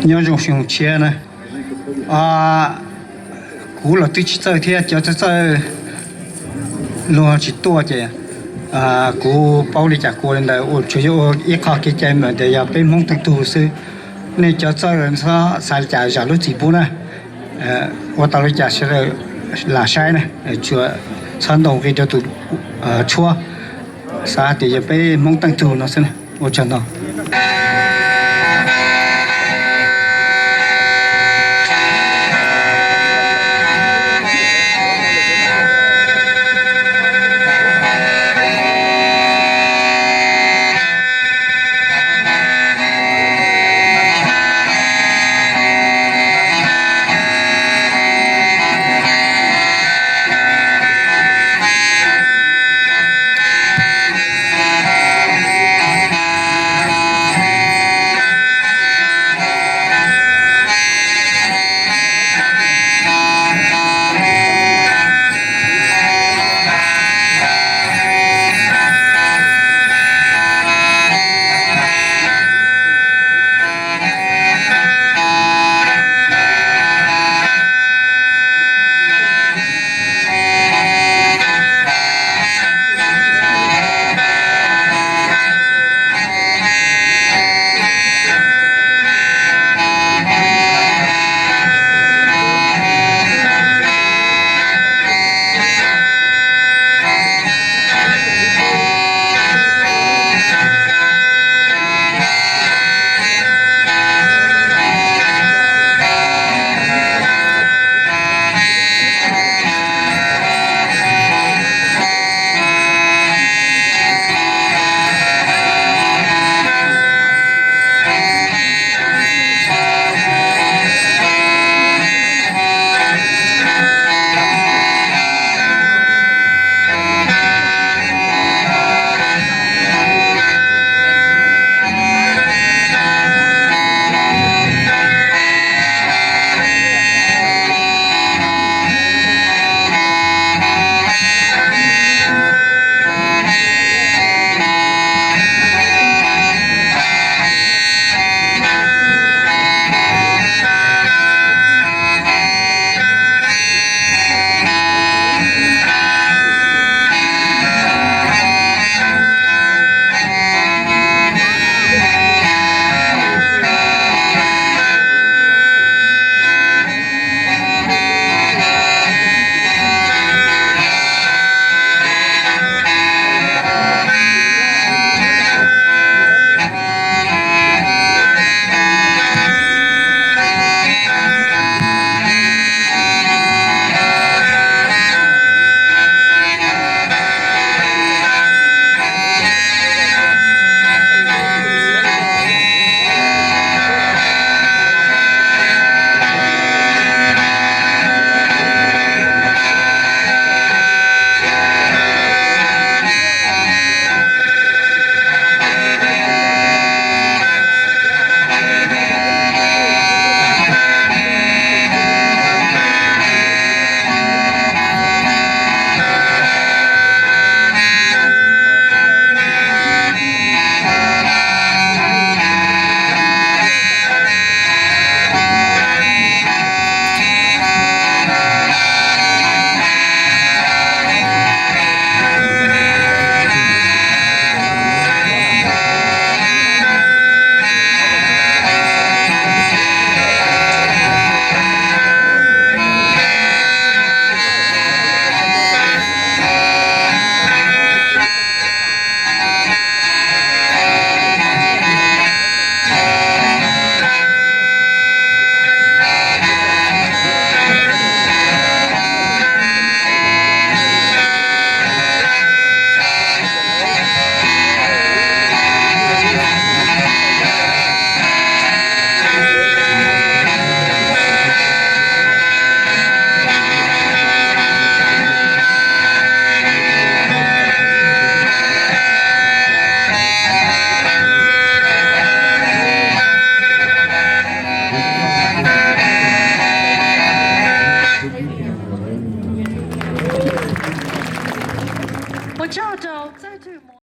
Nyob zoo xyoo tshiab na. Kuv los twb tsis txawj thiab, cov txawj txawj luag tsis tuaj ces kuv paub li cas kuv ua li ntawd, ua tsuas yog ua ib qho kev cai mas tias yog peb Hmoob teej tug xwb. Nej cov txawj xav li cas zam lub txim pub na, ua tau li cas sawv daws lam saib na, tsuas txhob ntaus nqi rau tus tshuab, xav hais tias yog peb Hmoob teej tug no xwb na. Ua tsaug ntau.